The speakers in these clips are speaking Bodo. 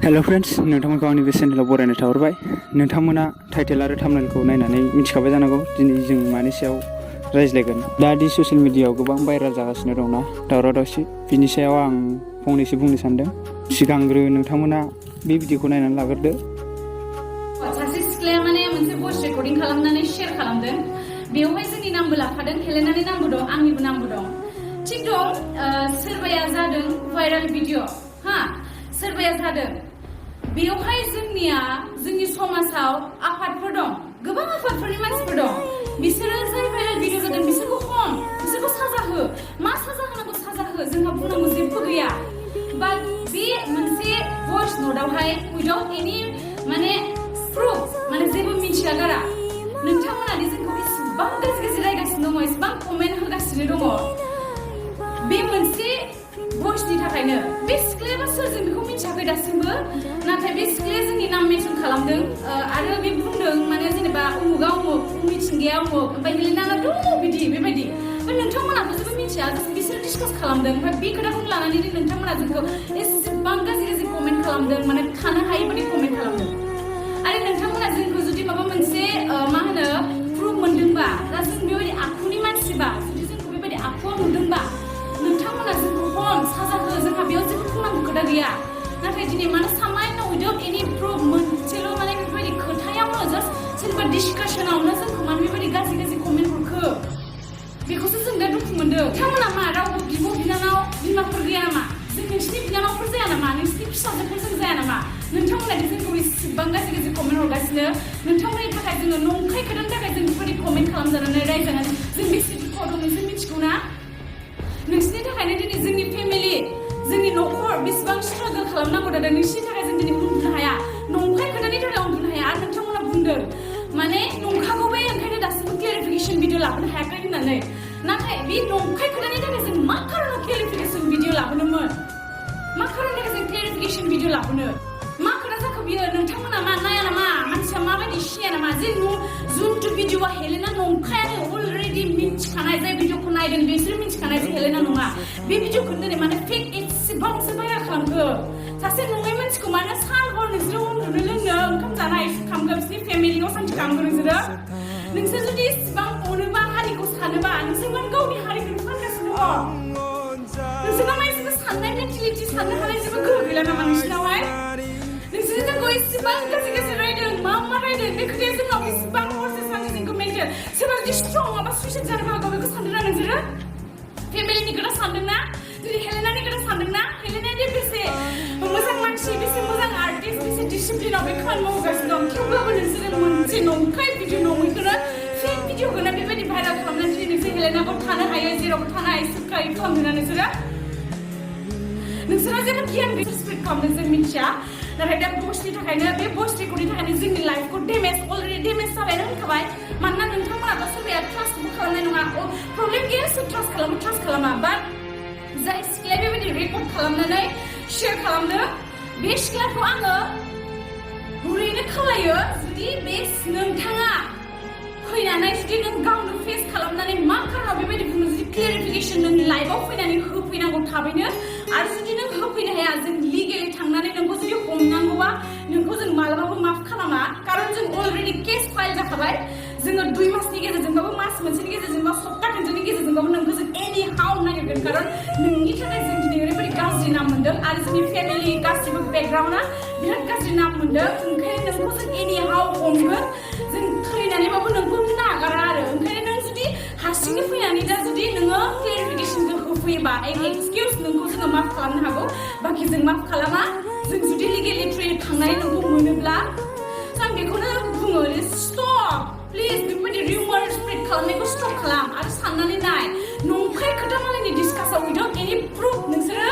हेलो फ्रेंड्स नोंथांमोनखौ आंनि बे चेनेलाव बरायनाय थाहरबाय नोंथांमोना टाइटेल आरो थाम्बनेलखौ नायनानै मिथिखाबाय जानांगौ दिनै जों मानि सायाव रायज्लायगोन दा दि ससियेल मिडियायाव गोबां भाइराल जागासिनो दंना दावराव दावसि बिनि सायाव आं फंनैसो बुंनो सानदों सिगांग्रो नोंथांमोना बे भिडिअखौ नायनानै लाग्रोदो सासे सिख्लाया माने मोनसे भइस रेकर्डिं खालामनानै शेयार खालामदों बेवहाय जोंनि नामबो लाफादों हेलेनानि नामबो दं आंनिबो नामबो दं थिग दं सोरबाया जादों भाइराल भिडिअ हा सोरबाया जादों बेवहाय जोंनि समाजाव आफादफोर दं गोबां आफादफोरनि मानसिफोर दं बिसोरो जाय भाइराल भिडिअ जादों बिसोरखौ हम बिसोरखौ साजा हो मा साजा होनांगौ साजा हो जोंहा बुंनांगौ जेबो गैया बाट बे मोनसे भइस नोटआवहाय उइदाउट एनि माने प्रुफ माने जेबो मिथिया गारा नोंथांमोना दि जोंखौ इसेबां गाज्रि रायगासिनो दङ इसेबां कमेन्ट होगासिनो दङ बे मोनसे भइसनि थाखायनो बे सिख्लाया सोरजों बेखौ मिथियाखै दासिमबो नाथाय बे सिख्लाया जोंनि नाम मेनसन खालामदों आरो बे बुंदों माने जेनेबा उमुगा उमुग मिथिंगाया उमुग ओमफ्राय हेलेनाना दङ बिदि बेबायदि नोंथांमोनाबो जेबो मिथिया बिसोर डिसकास खालामदों ओमफ्राय बे खोथाखौनो लानानै नोंथांमोना जोंखौ एसेबां गाज्रि कमेन्ट खालामदों माने थानो हायै बायदि कमेन्ट खालामदों आरो नोंथांमोना जोंखौ जुदि माबा मोनसे मा होनो प्रुफ मोनदोंबा दा जों बेबायदि आखुनि मानसिबा जुदि जोंखौ बेबायदि आखुआव नुदोंबा नोंथांमोना जोंखौ हम साजा हो जोंहा बेयाव जेबो बुंनांगौ खोथा गैया नाथाय दिनै माने सामान्य उइदाउट एनि प्रुफ मोनसेल' माने बेबायदि खोथायावनो जास्ट सोरबा डिसकासनावनो जोंखौ माने बेबायदि गाज्रि कमेन्ट हरखो बेखौसो जों दा दुखु मोनदों नोंथांमोना मा रावबो बिब' बिनानाव बिमाफोर गैया नामा जों नोंसिनि बिनानावफोर जाया नामा नोंसिनि फिसाजोफोर जों जाया नामा नोंथांमोना जोंखौ इसेबां गाज्रि कमेन्ट हरगासिनो नोंथांमोननि थाखाय जोङो नंखाय खोथानि थाखाय जों बेबायदि कमेन्ट खालामजानानै रायजानानै जों बेसे दुखुआव दं नोंसोर मिथिगौ ना नोंसिनि थाखायनो दिनै जोंनि फेमिलि जोंनि न'खर बेसेबां स्ट्रागल खालामनांगौ जादों नोंसिनि थाखाय जों दिनै उन्दुनो हाया नंखाय खोथानि थाखाय उन्दुनो हाया आरो नोंथांमोना बुंदों माने नंखागौ बे ओंखायनो दासिमबो क्लेरिफिकेसन भिडिअ लाबोनो हायाखै होननानै नाथाय बे नंखाय खोथानि थाखाय जों मा खारनाव क्लेरिफिकेसन भिडिअ लाबोनोमोन मा खारननि थाखाय जों क्लेरिफिकेसन भिडिअ लाबोनो मा खोथा जाखो बियो नोंथांमोना मा नाया नामा मानसिया माबायदि सिनाया नामा जे जुनथु भिडिअआ हेलेना नंखायानो अलरेडि मिथिखानाय जाय भिडिअखौ नायदों बिसोर मिथिखानाय जे हेलेना नङा बे भिडिअखौ दिनै माने फेक एसेबांसो भाइराल खालामखो सासे नङै मानसिखौ माने सान हर नोंसोरो उन्दुनो लोंनो ओंखाम जानाय खालामगोन बिसोरनि फेमिलियाव सान्थि खालामगोन नोंसोर जुदि इसेबां अनोबा हारिखौ सानोबा नोंसोर माने गावनि हारिखौ फानगासिनो दङ नोंसोरना मा एसेबो साननाय मेन्टेलिटि साननो हानाय जेबो गोहो गैला नामा नोंसिनावहाय नोंसोर जोंखौ इसेबां गाज्रि रायदों मा रायदों बे खोथाया जोंनाव इसेबां हरसे सानसे जोंखौ मेन्टेल सोरबा जुदि स्ट्रं माबा सुइसाइड जानो हागौ बेखौ सानदोंना नोंसोरो फेमिलिनि खोथा सानदोंना जुदि हेलेनानि खोथा सानदोंना हेलेनाया बेसे मोजां मानसि बेसे मोजां आर्टिस्ट बेसे डिसिप्लिनाव बे खामानि मावगासिनो दं थेवब्लाबो नोंसोरो मोनसे नंखाय भिडिअ नङैखौनो फेक भिडिअखौनो बेबायदि भाइराल खालामनानै जुदि नोंसोर हेलेनाखौ थानो हायो जेरावबो थानो हायो सोबखाय खालामदोंना नोंसोरा जेबो गियान गैया स्प्रेड खालामदों जों मिथिया नाथाय दा भइसनि थाखायनो बे भइस रेकर्डनि थाखायनो जोंनि लाइफखौ अलरेडि डेमेज जाबायनो होनखाबाय मानोना नोंथांमोनाबो सोरबाया ट्रास्टबो खालामनाय नङा प्रब्लेम गैया सोर ट्रास्ट खालामा बाट जाय सिख्लाया बेबायदि रेकर्ड खालामनानै शेयार खालामदों बे सिख्लाखौ आङो गुरैनो खावलायो जुदि बे नोंथाङा फैनानै जुदि नों गावनो फेस खालामनानै मा खारनाव बेबायदि बुङो जुदि क्लेरिफिकेसन नोंनि लाइफआव फैनानै होफैनांगौ थाबैनो आरो जुदि नों होफैनो हाया जों लिगेलि थांनानै नोंखौ जुदि हमनांगौबा नोंखौ जों मालाबाबो माफ खालामा कारन जों अलरेडि केस फाइल जाखाबाय जोङो 2 मासनि गेजेरजोंबाबो मास मोनसेनि गेजेरजोंबाबो सप्ता खनसेनि गेजेरजोंबाबो नोंखौ जों एनि हाउ नागिरगोन कारन नोंनि थाखाय जों दिनै ओरैबायदि गाज्रि नाम मोनदों आरो जोंनि फेमिलि गासिबो बेकग्राउन्डआ बिराद गाज्रि नाम मोनदों ओंखायनो नोंखौ जों एनि हाउ हमगोन जों थैनानैबाबो नोंखौ नागारा आरो ओंखायनो नों जुदि हारसिंनो फैनानै दा जुदि नोङो क्लेरिफिकेसनखौ होफैयोबा एक्सकिउज नोंखौ जोङो माफ खालामनो हागौ बाखि जों माफ खालामा जों जुदि लिगेलि ट्रेन थांनानै नोंखौ मोनोब्ला आं बेखौनो बुङो स्टप प्लिज बेबायदि रिउमार स्प्रेड खालामनायखौ स्टप खालाम आरो साननानै नाय नंखाय खोथा मालायनि डिसकासाव उइदाउट एनि प्रुफ नोंसोरो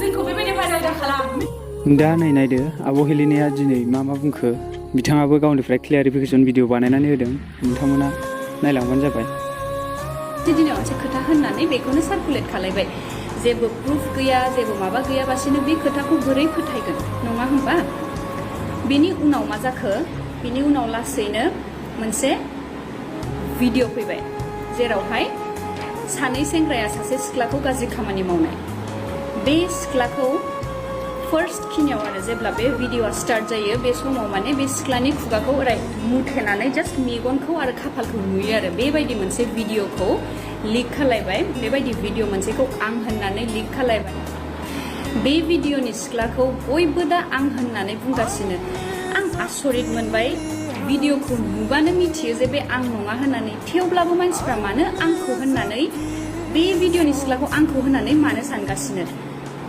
जोंखौ बेबायदि भाइराल खालाम दा नायदो आब' हेलिनाया दिनै मा बुंखो बिथाङाबो गावनिफ्राय क्लेरिफिकेसन भिडिअ बानायनानै होदों नोंथांमोना नायलांबानो जाबाय दिनाव मोनसे खोथा होननानै बेखौनो सार्कुलेट खालायबाय जेबो प्रुफ गैया जेबो माबा गैयाबासिनो बे खोथाखौ बोरै फोथायगोन नङा होनबा बेनि उनाव मा जाखो बेनि उनाव लासैनो मोनसे भिडिअ फैबाय जेरावहाय सानै सेंग्राया सासे सिख्लाखौ गाज्रि खामानि मावनाय बे सिख्लाखौ फार्स्ट खिनियाव आरो जेब्ला बे भिडिअआ स्टार्ट जायो बे समाव माने बे सिख्लानि खुगाखौ ओरै मुथेनानै जास्ट मेगनखौ आरो खाफालखौ नुयो आरो बेबायदि मोनसे भिडिअखौ लिक खालायबाय बेबायदि भिडिअ मोनसेखौ आं होननानै लिक खालायबाय बे भिडिअनि सिख्लाखौ बयबो दा आं होननानै बुंगासिनो आं आसरित मोनबाय भिडिअखौ नुबानो मिथियो जे बे आं नङा होननानै थेवब्लाबो मानसिफ्रा मानो आंखौ होननानै बे भिडिअनि सिख्लाखौ आंखौ होननानै मानो सानगासिनो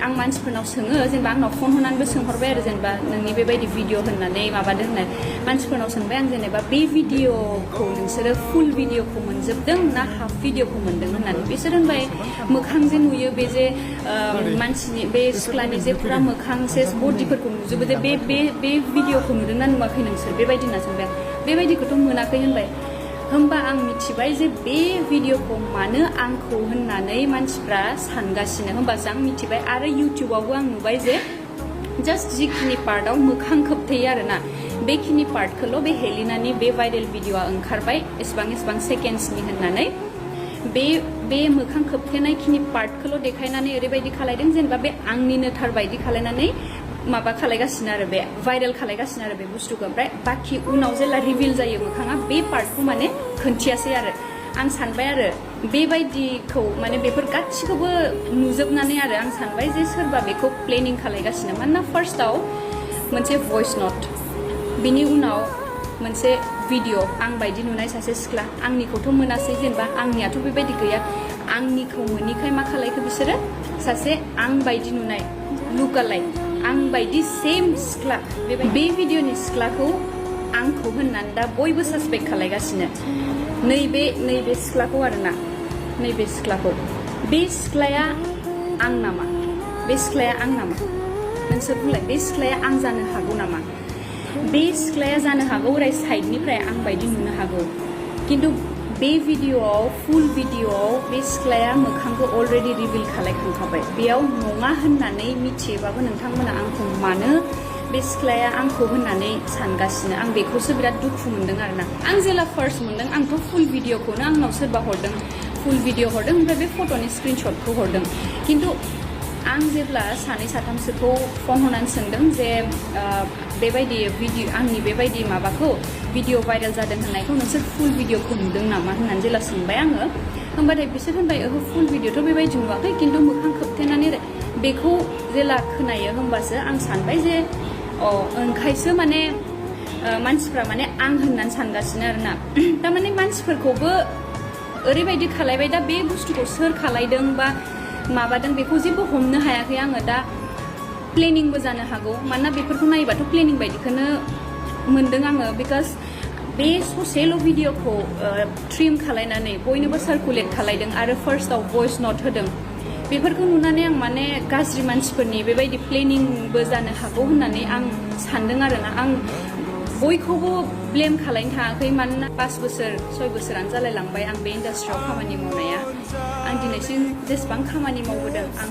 आं मानसिफोरनाव सोङो जेनेबा आंनाव फन होनानैबो सोंहरबाय आरो जेनेबा नोंनि बेबायदि भिडिअ होननानै माबादों होननाय मानसिफोरनाव सोंबाय आं जेनेबा बे भिडिअखौ नोंसोरो फुल भिडिअखौ मोनजोबदों ना हाफ भिडिअखौ मोनदों होननानै बिसोर होनबाय मोखां जे नुयो बे जे मानसिनि बे सिख्लानि जे फुरा मोखां सेस बडिफोरखौ नुजोबो जे बे भिडिअखौ नुदोंना नुवाखै नोंसोर बेबायदि होनना सोंबाय आं बेबायदिखौथ' मोनाखै होनबाय होमबा आं मिथिबाय जे बे भिडिअखौ मानो आंखौ होननानै मानसिफ्रा सानगासिनो होमबासो आं मिथिबाय आरो इउटिउबावबो आं नुबाय जे जास्ट जिखिनि पार्टआव मोखां खोबथेयो आरोना बेखिनि पार्टखौल' बे हेलिनानि बे भाइरेल भिडिअआ ओंखारबाय एसेबां सेकेन्ड्सनि होननानै बे मोखां खोबथेनायखिनि पार्टखौल' देखायनानै ओरैबायदि खालायदों जेनेबा बे आंनिनो थार बायदि खालायनानै माबा खालायगासिनो आरो बे भाइरेल खालायगासिनो आरो बे बुस्थुखौ ओमफ्राय बाखि उनाव जेला रिभिल जायो मोखाङा बे पार्टखौ माने खोन्थियासै आरो आं सानबाय आरो बेबायदिखौ माने बेफोर गासिखौबो नुजोबनानै आरो आं सानबाय जे सोरबा बेखौ प्लेनिं खालायगासिनो मानोना फार्स्टआव मोनसे भइस नट बिनि उनाव मोनसे भिडिअ आं बायदि नुनाय सासे सिख्ला आंनिखौथ' मोनासै जेनेबा आंनियाथ' बेबायदि गैया आंनिखौ मोनिखाय मा खालायखो बिसोरो सासे आं बायदि नुनाय लुकालाइक आं बायदि सेम सिख्ला बे भिडिअनि सिख्लाखौ आंखौ होननानै दा बयबो सासपेक्ट खालायगासिनो नैबे सिख्लाखौ आरोना नैबे सिख्लाखौ बे सिख्लाया आं नामा बे सिख्लाया आं नामा नोंसोर बुंलाय बे सिख्लाया आं जानो हागौ नामा बे सिख्लाया जानो हागौ ओरै साइडनिफ्राय आं बायदि नुनो हागौ खिन्थु बे भिडिअआव फुल भिडिअआव बे सिख्लाया मोखांखौ अलरेडि रिभिल खालायखांखाबाय बेयाव नङा होननानै मिथियोबाबो नोंथांमोना आंखौ मानो बे सिख्लाया आंखौ होननानै सानगासिनो आं बेखौसो बिराद दुखु मोनदों आरोना आं जेला फार्स्ट मोनदों आंथ' फुल भिडिअखौनो आंनाव सोरबा हरदों फुल भिडिअ हरदों ओमफ्राय बे फट'नि स्क्रिनशटखौ हरदों खिन्थु आं जेब्ला सानै साथामसोखौ फन हरनानै सोंदों जे बेबायदि भिडिअ आंनि बेबायदि माबाखौ भिडिअ भाइरेल जादों होननायखौ नोंसोर फुल भिडिअखौ नुदों नामा होननानै जेला सोंबाय आङो होमबाथाय बिसोर होनबाय ओहो फुल भिडिअथ' बेबायदि नुवाखै खिन्थु मोखां खोबथेनानै बेखौ जेला खोनायो होमबासो आं सानबाय जे ओंखायसो माने मानसिफ्रा माने आं होननानै सानगासिनो आरोना थारमाने मानसिफोरखौबो ओरैबायदि खालायबाय दा बे बुस्थुखौ सोर खालायदों बा माबादों बेखौ जेबो हमनो हायाखै आङो दा प्लेनिंबो जानो हागौ मानोना बेफोरखौ नायोबाथ' प्लेनिं बायदिखौनो मोनदों आङो बिकज बे ससेल' भिडिअखौ ट्रिम खालायनानै बयनोबो सार्कुलेट खालायदों आरो फार्स्टआव भइस नट होदों बेफोरखौ नुनानै आं माने गाज्रि मानसिफोरनि बेबायदि प्लेनिंबो जानो हागौ होननानै आं सानदों आरोना आं बयखौबो ब्लेम खालायनो थाङाखै मानोना 5 बोसोर 6 बोसोरानो जालायलांबाय आं बे इन्डास्ट्रियाव खामानि मावनाया आं दिनैसिम जेसेबां खामानि मावबोदों आं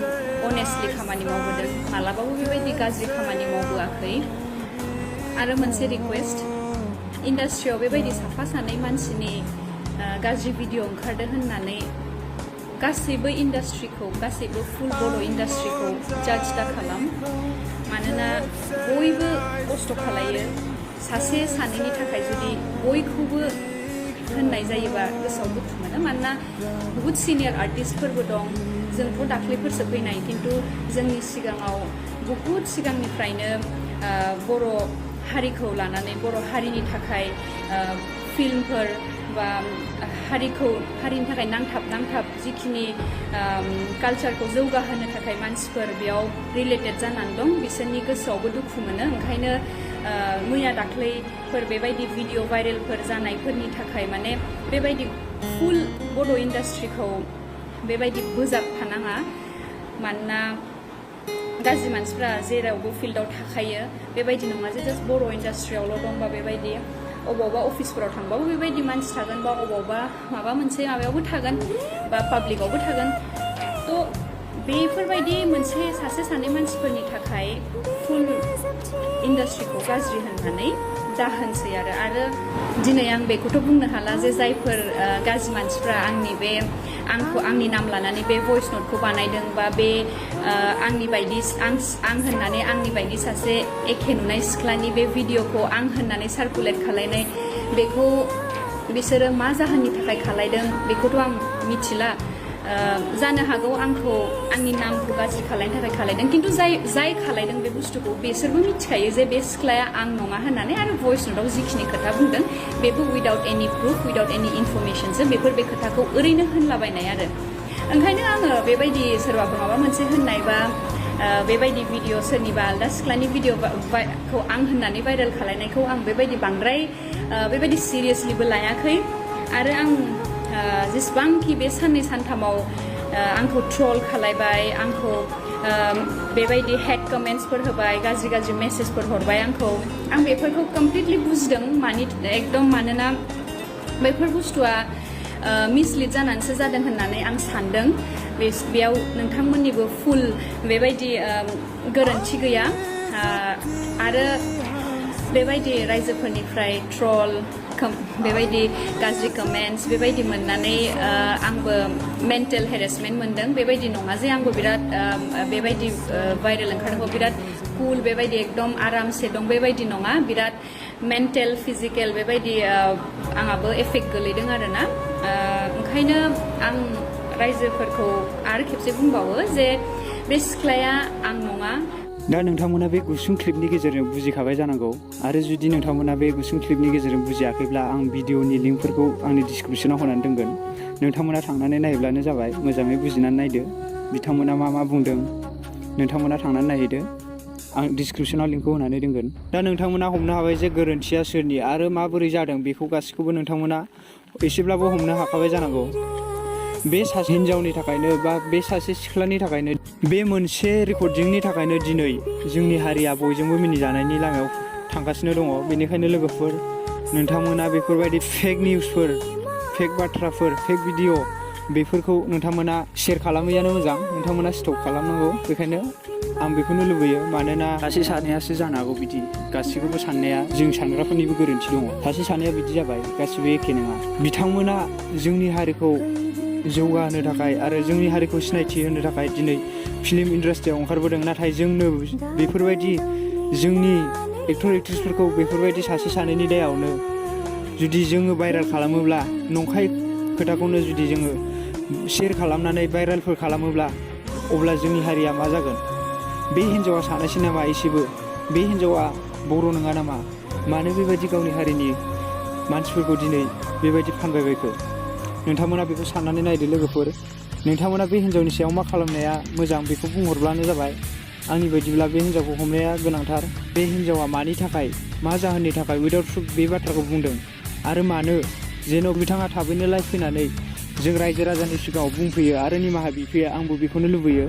अनेस्टलि खामानि मावबोदों मालाबाबो बेबायदि गाज्रि खामानि मावबोआखै आरो मोनसे रिक्वेस्ट इन्डास्ट्रियाव बेबायदि साफा सानै मानसिनि गाज्रि भिडिअ ओंखारदों होननानै गासैबो इन्डास्ट्रिखौ गासैबो फुल बर' इन्डास्ट्रिखौ जाज दा खालाम मानोना बयबो खस्थ' खालायो सासे सानैनि थाखाय जुदि बयखौबो होननाय जायोबा गोसोआव दुखु मोनो मानोना बहुत सिनियर आर्टिस्टफोरबो दं जोंथ' दाख्लैफोरसो फैनाय खिन्थु जोंनि सिगाङाव बहुत सिगांनिफ्रायनो बर' हारिखौ लानानै बर' हारिनि थाखाय फिल्मफोर बा हारिनि थाखाय नांथाब जिखिनि कालचारखौ जौगाहोनो थाखाय मानसिफोर बेयाव रिलेटेड जानानै दं बिसोरनि गोसोआवबो दुखु मोनो ओंखायनो मैया दाख्लैफोर बेबायदि भिडिअ भाइरेलफोर जानायफोरनि थाखाय माने बेबायदि फुल बर' इन्डास्ट्रिखौ बेबायदि बोजाबफानाङा मानोना गाज्रि मानसिफ्रा जेरावबो फिल्डआव थाखायो बेबायदि नङा जे जास्ट बर' इन्डास्ट्रियावल' दंबा बेबायदि अबावबा अफिसफोराव थांबाबो बेबायदि मानसि थागोन बा अबावबा माबा मोनसे माबायावबो थागोन बा पाब्लिकआवबो थागोन थ' बेफोरबायदि मोनसे सासे सानै मानसिफोरनि थाखाय फुल इन्डास्ट्रिखौ गाज्रि होननानै जाहोनसै आरो दिनै आं बेखौथ' बुंनो हाला जे जायफोर गाज्रि मानसिफ्रा आंनि नाम लानानै बे भइस नटखौ बानायदों बा बे आंनि बायदि आं होननानै आंनि बायदि सासे एखे नुनाय सिख्लानि बे भिडिअखौ आं होननानै सार्कुलेट खालायनाय बेखौ बिसोरो मा जाहोननि थाखाय खालायदों बेखौथ' आं मिथिला जानो हागौ आंनि नामखौ गाज्रि खालायनो थाखाय खालायदों खिन्थु जाय खालायदों बे बुस्थुखौ बिसोरबो मिथिखायो जे बे सिख्लाया आं नङा होननानै आरो भइस नटआव जिखिनि खोथा बुंदों बेबो उइदाउट एनि प्रुफ उइदाउट एनि इनफरमेसनसो बे खोथाखौ ओरैनो होनलाबायनाय आरो ओंखायनो आङो बेबायदि सोरबाफोर माबा मोनसे होननाय बा बेबायदि भिडिअ सोरनिबा आलदा सिख्लानि भिडिअखौ आं होननानै भाइरेल खालायनायखौ आं बेबायदि बांद्राय बेबायदि सिरियासलिबो लायाखै आरो आं जेसेबांखि बे साननै सानथामाव आंखौ ट्रल खालायबाय आंखौ बेबायदि हेट कमेन्ट्सफोर होबाय गाज्रि मेसेजफोर हरबाय आं बेफोरखौ कमप्लिटलि बुजिदों मानोना बेफोर बुस्थुआ मिसलिड जानानैसो जादों होननानै आं सानदों बेयाव नोंथांमोननिबो फुल बेबायदि गोरोन्थि गैया आरो बेबायदि रायजोफोरनिफ्राय ट्रल बेबायदि गाज्रि कमेन्ट्स बेबायदि मोननानै आंबो मेन्टेल हेरेसमेन्ट मोनदों बेबायदि नङा जे आंबो बिराद बेबायदि भाइरेल ओंखारनांगौ बिराद कुल बेबायदि एकदम आरामसे दं बेबायदि नङा बिराद मेन्टेल फिजिकेल बेबायदि आंहाबो एफेक्ट गोलैदों आरोना ओंखायनो आं रायजोफोरखौ आरो खेबसे बुंबावो जे बे सिख्लाया आं नङा दा नोंथांमोना बे गुसुं क्लिपनि गेजेरजों बुजिखाबाय जानांगौ आरो जुदि नोंथांमोना बे गुसुं क्लिपनि गेजेरजों बुजियाखैब्ला आं भिडिअनि लिंकफोरखौ आंनि डिसक्रिपसनाव होनानै दोनगोन नोंथांमोना थांनानै नायब्लानो जाबाय मोजाङै बुजिनानै नायदो बिथांमोना मा बुंदों नोंथांमोना थांनानै नायहैदो आं डिसक्रिपसनाव लिंकखौ होनानै दोनगोन दा नोंथांमोना हमनो हाबाय जे गोरोन्थिया सोरनि आरो माबोरै जादों बेखौ गासैखौबो नोंथांमोना एसेब्लाबो हमनो हाखाबाय जानांगौ बे सासे हिन्जावनि थाखायनो बा बे सासे सिख्लानि थाखायनो बे मोनसे रेकर्डिंनि थाखायनो दिनै जोंनि हारिया बयजोंबो मिनिजानायनि लामायाव थांगासिनो दङ बेनिखायनो लोगोफोर नोंथांमोना बेफोरबायदि फेक निउसफोर फेक बाथ्राफोर फेक भिडिअ बेफोरखौ नोंथांमोना शेयार खालामैयानो मोजां नोंथांमोना स्टप खालामनांगौ बेखायनो आं बेखौनो लुबैयो मानोना सासे सानैयासो जानो हागौ बिदि गासैखौबो साननाया जों सानग्राफोरनिबो गोरोन्थि दङ सासे सानैया बिदि जाबाय गासिबो एखे नङा बिथांमोना जोंनि हारिखौ जौगाहोनो थाखाय आरो जोंनि हारिखौ सिनायथि होनो थाखाय दिनै फिल्म इन्डास्ट्रियाव ओंखारबोदों नाथाय जोंनो बेफोरबायदि जोंनि एक्टर एक्ट्रिसफोरखौ बेफोरबायदि सासे सानैनि दायावनो जुदि जोङो भाइरेल खालामोब्ला नंखाय खोथाखौनो जुदि जोङो शेयार खालामनानै भाइरेलफोर खालामोब्ला अब्ला जोंनि हारिया मा जागोन बे हिन्जावा सानासै नामा एसेबो बे हिन्जावा बर' नङा नामा मानो बेबायदि गावनि हारिनि मानसिफोरखौ दिनै बेबायदि फानबायबायखो नोंथांमोना बेखौ साननानै नायदो लोगोफोर नोंथांमोना बे हिन्जावनि सायाव मा खालामनाया मोजां बेखौ बुंहरब्लानो जाबाय आंनि बायदिब्ला बे हिन्जावखौ हमनाया गोनांथार बे हिन्जावा मानि थाखाय मा जाहोननि थाखाय उइदाउट प्रुफ बे बाथ्राखौ बुंदों आरो मानो जेन' बिथाङा थाबैनो लाइभ फैनानै जों रायजो राजानि सिगाङाव बुंफैयो आरो निमाहा बिफैयो आंबो बेखौनो लुबैयो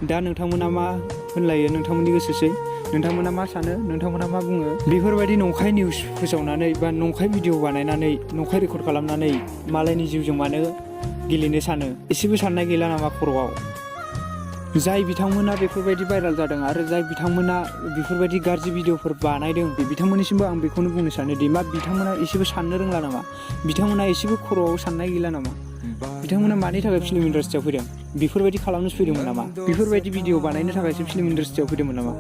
दा नोंथांमोना मा होनलायो नोंथांमोननि गोसोसै नोंथांमोना मा सानो नोंथांमोना मा बुङो बेफोरबायदि नंखाय निउस फोसावनानै बा नंखाय भिडिअ बानायनानै नंखाय रेकर्ड खालामनानै मालायनि जिउजों मानो गेलेनो सानो एसेबो साननाय गैला नामा खर'आव जाय बिथांमोना बेफोरबायदि भाइरेल जादों आरो जाय बिथांमोना बेफोरबायदि गाज्रि भिडिअफोर बानायदों बिथांमोननिसिमबो आं बेखौनो बुंनो सानोदि मा बिथांमोना एसेबो साननो रोंला नामा बिथांमोना एसेबो खर'आव साननाय गैला नामा बिथांमोना मानि थाखाय फिल्म इन्डास्ट्रियाव फैदों बेफोरबायदि खालामनोसो फैदोंमोन नामा बेफोरबायदि भिडिअ बानायनो थाखायसो फिल्म इन्डास्ट्रियाव फैदोंमोन नामा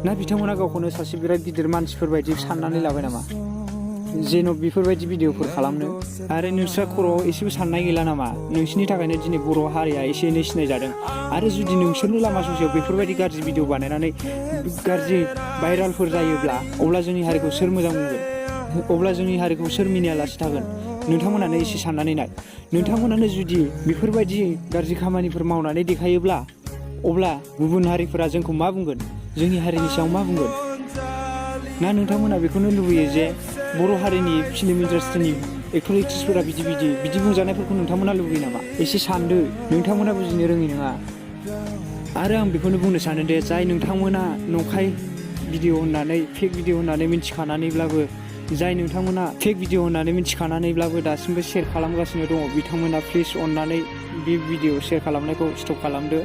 ना बिथांमोना गावखौनो सासे बिराद गिदिर मानसिफोरबायदि साननानै लाबाय नामा जेन' बेफोरबायदि भिडिअफोर खालामनो आरो नोंस्रा खर'आव एसेबो साननाय गैला नामा नोंसिनि थाखायनो दिनै बर' हारिया एसे एनै सिनायजादों आरो जुदि नोंसोरनि लामा ससेयाव बेफोरबायदि गाज्रि भिडिअ बानायनानै गाज्रि भाइरेलफोर जायोब्ला अब्ला जोंनि हारिखौ सोर मोजां बुंगोन अब्ला जोंनि हारिखौ सोर मिनियालासे थागोन नोंथांमोनानो एसे साननानै नाय नोंथांमोनानो जुदि बेफोरबायदि गाज्रि खामानिफोर मावनानै देखायोब्ला अब्ला गुबुन हारिफोरा जोंखौ मा बुंगोन जोंनि हारिनि सायाव मा बुंगोन ना नोंथांमोना बेखौनो लुबैयो जे बर' हारिनि फिल्म इन्डास्ट्रिनि एक्टर एक्ट्रिसफोरा बिदि बुंजानायफोरखौ नोंथांमोना लुबैयो नामा एसे सानदो नोंथांमोना बुजिनो रोङि नङा आरो आं बेखौनो बुंनो सानो दे जाय नोंथांमोना नंखाय भिडिअ होननानै फेक भिडिअ होननानै मिथिखानानैब्लाबो जाय नोंथांमोना फेक भिडिअ होननानै मिथिखानानैब्लाबो दासिमबो शेयार खालामगासिनो दङ बिथांमोना प्लिज अननानै बे भिडिअ शेयार खालामनायखौ स्टप खालामदो